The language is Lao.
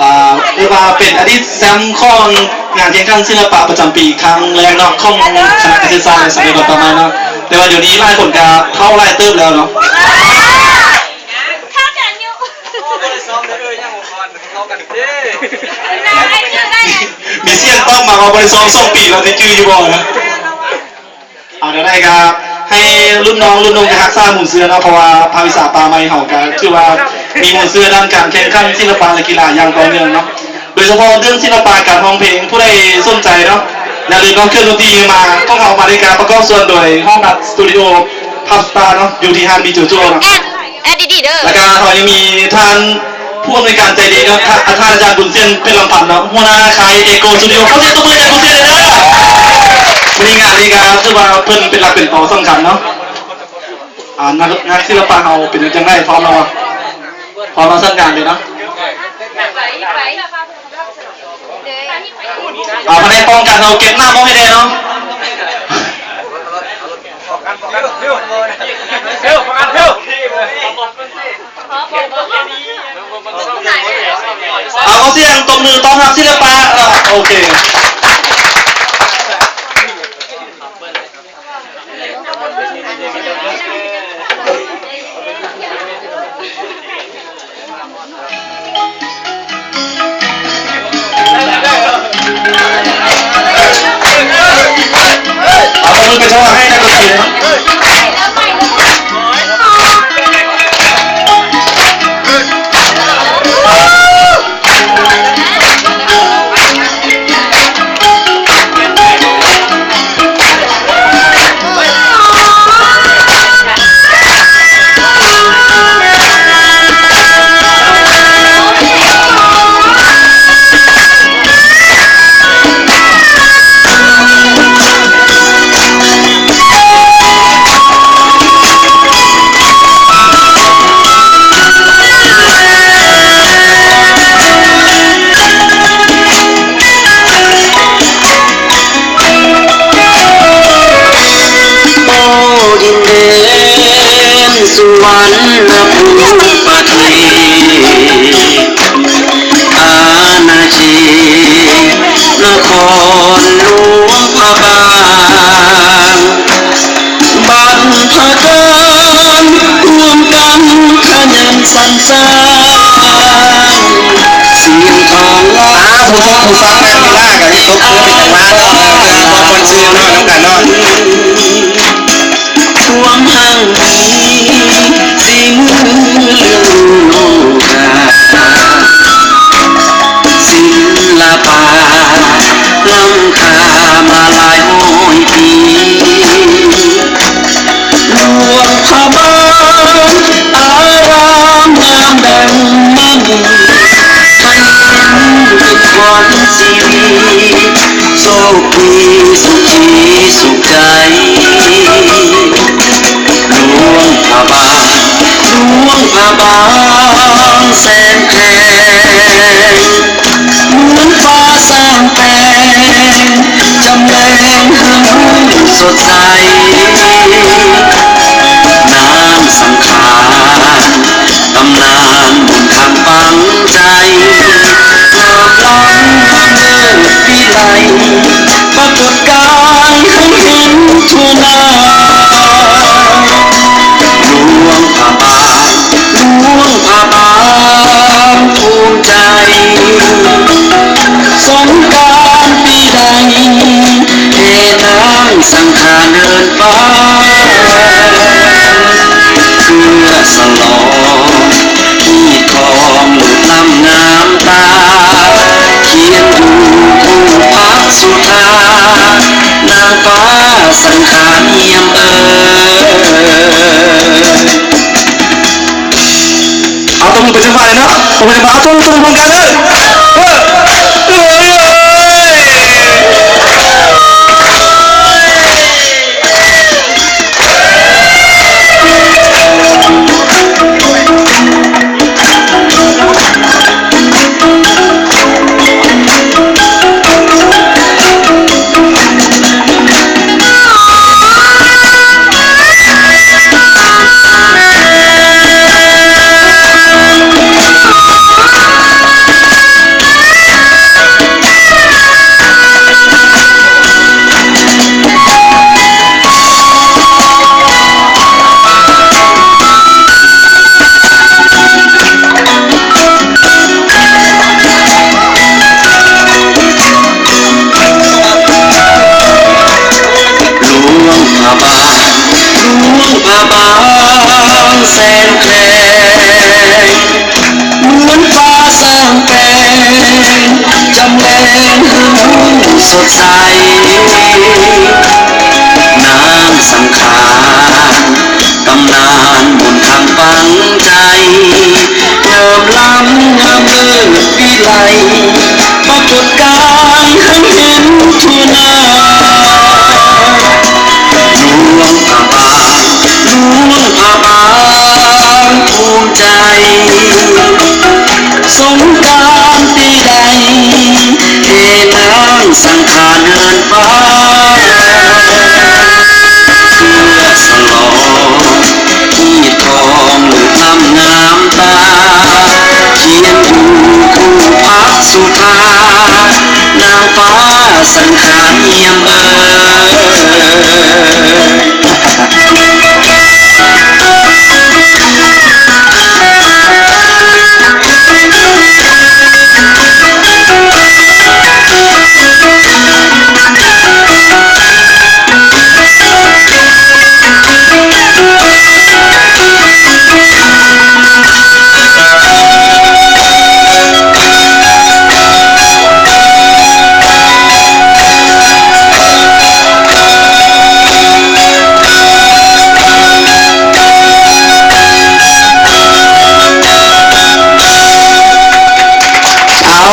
ອ່າ ເອີ້ນວ່າເປັນອະດີດແຊ້ມຂອງງານແຂ່ງຂັນສິລະປະປະຈຳປີຄັ້ງແລກເນາະ ຂອງຄະນະການສຶກສາສຳນັກງານປ່າໄມ້ເນາະ. ແຕ່ວ່າດຽວນີ້ຫຼາຍຄົນກະເຖົ້າຫຼາຍເຕີບແລ້ວເນາະ. ມີສຽງຕອບມາວ່າບໍ່ໄດ້ຊ້ອມສອງປີແລ້ວ ຊິຈື່ຢູ່ບໍ່ນະ? ເອົາແນວໃດກະໃຫ້ລຸ້ນນ້ອງລຸ້ນນຸ່ງກະຮັກສາມູນເຊື້ອເນາະ ເພາະວ່າພາກວິຊາປ່າໄມ້ເຮົາກະຖືວ່າມີມູນເຊື້ອດ້ານການແຂ່ງຂັນສິລະປະ ແລະ ກິລາຢ່າງຕໍ່ເນື່ອງເນາະ ໂດຍສະເພາະເລື່ອງສິລະປະການຮ້ອງເພງ. ຜູ້ໃດສົນໃຈເນາະ ຢ່າລືມເນາະ ເຄື່ອງດົນຕີມາ ພວກເຮົາມາໃນການປະກອບສ່ວນໂດຍຫ້ອງອັດສະຕູດິໂອ ພັບສະຕາເນາະ ຢູ່ທີ່ຮ້ານບີໂຈໂຈເນາະ. ແອດ ແອດດີໆເດີ. ແລ້ວກະເຮົາຍັງມີທ່ານຜູ້ອຳນວຍການໃຈດີເນາະ ທ່ານ ທ່ານອາຈານບຸນເຊນ ເພັດລຳພັນເນາະ ຫົວໜ້າຄ້າຍເອໂກສະຕູດິໂອ. ຂໍສຽງຕົບມືໃຫ້ບຸນເຊນເດີ. ມື້ນີ້ງານນີ້ກະຖືວ່າເພິ່ນເປັນຫຼັກເປັນຕົວສຳຄັນເນາະ. ອ່າ ນັກ ນັກສິລະປະເຮົາເປັນຈັ່ງໃດ? ພ້ອມແລ້ວບໍ່? ພ້ອມມາສັນງານເລີຍເນາະ. ອ່າ ພະແນກປ້ອງກັນເຮົາເກັບນ້ຳອອກໃຫ້ແດ່ເນາະ. ເອົາ ຂໍສຽງຕົບມືຕ້ອນຮັບສິລະປະ. ເອີ ໂອເຄ. ເອົາມືໄປໂທຫາໃຫ້ນັກດົນຕີເນາະ. ໂອ້ ດິນແດນສຸວັນນະພູມປະເທດ ອານາເຂດນະຄອນຫຼວງພະບາງ ບັນພະການຮ່ວມກັນຂະຫຍັນສັນສ້າງ ສຽງທອງຫຼາຍ ອ່າ ຜູ້ຊົມຜູ້ຟັງແມ່ນເວລາກະຊິຕົກເປັນຈັງຫວະເນາະ ເພື່ອຄວາມມ່ວນຊື່ນເນາະ ນຳກັນເນາະ. ຄວາມຮັ່ງມີສີມືເລື່ອງໂລກາ ສິລະປະລ້ຳຄ່າມາຫຼາຍຮ້ອຍປີ ຫຼວງພະບາງ ອາຣາມງາມດັ່ງມະນີ ໃຫ້ເຫັນເປັນຂວັນຊີວິດ ໂຊກດີສຸຂີສຸກໃຈ ຫຼວງພະບາງ ຫຼວງພະບາງແສນແພງ ເໝືອນຟ້າສ້າງແປງ ຈຳແລງໃຫ້ເຮົາສົດໃສ ນາງສັງຂານ ຕຳນານບຸນຄຳຝັງໃຈ ງາມລ້ຳເລີດວິໄລ ປາກົດກາຍໃຫ້ເຫັນທົ່ວໜ້າ ຫຼວງພະບາງ ຫຼວງພະບາງພູມໃຈ ສົງການປີໃດ ແຫ່ນາງສັງຂານເດີນປ່າ ເພື່ອສະຫຼອງຮີດຄອງເລີດລ້ຳງາມຕາ ຂຽນຢູ່ພູພັກສຸທາ ນາງຟ້າສັງຂານຮຽມເອີຍ. ເອົາຕົບມືໄປຈັງຫວະເລີຍເນາະ ຕົບມືຈັງຫວະ ເອົາຕົບມື ຕົບມືພ້ອມກັນເດີ ເອີ ເອີ. ສົດໃສ ນາງສັງຂານ ຕຳນານມົນຄັງຝັງໃຈ ຍາມລຳງາມເລີດວິໄລ ປາກົດກາຍໃຫ້ເຫັນທົ່ວໜ້າ ຫຼວງພະບາງ ຫຼວງພະບາງພູມໃຈ ສົງການປີໃດ ເທນາງສັງຂານເຮືອນຟ້າ ເພື່ອສະຫຼອງ ຮີດຄອງລືບລ້ຳງາມຕາ ຄຽງຄູ່ຄູ່ພັກສຸພາ ນາງຟ້າສັງຂານຢ້ຽມເອີຍ.